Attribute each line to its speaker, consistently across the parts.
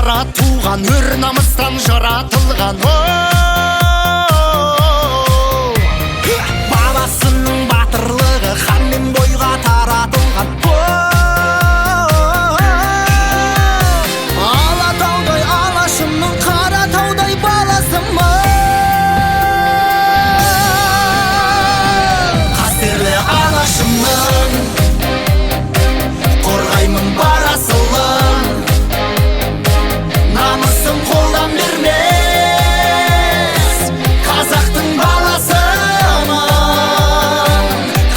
Speaker 1: Қара туған, өр намыстан жаратылған.
Speaker 2: Бабасының батырлығы ханмен бойға таратылған. Алатаудай алашымның Қаратаудай баласымын.
Speaker 1: Қастерлі алашымның қорғаймын бар асылын, намысын қолдан бермес қазақтың баласымын.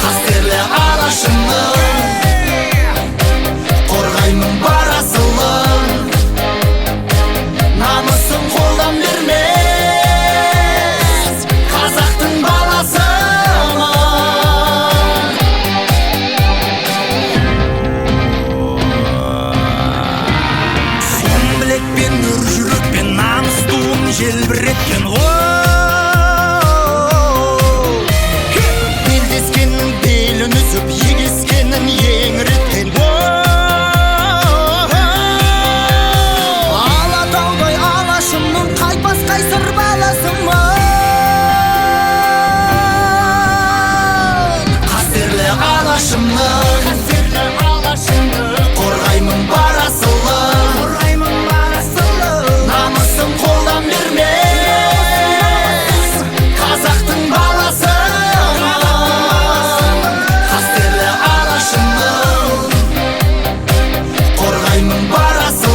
Speaker 1: Қастерлі алашымның қорғаймын бар асылын, намысын қолдан бермес қазақтың баласымын.
Speaker 2: Сом білекпен, өр жүрекпен намыс туын желбіреткен.
Speaker 1: Белдескеннің белін үзіп, егескенін еңіреткен.
Speaker 2: Алатаудай алашымның қайтпас қайсар баласымын.
Speaker 1: Қастерлі алашымның, қастерлі алашымның қорғаймын бар асылын,
Speaker 2: Қорғаймын бар асылын,
Speaker 1: намысын қолдан бермес қазақтың баласымын. Қастерлі алашымның қорғаймын бар асылын.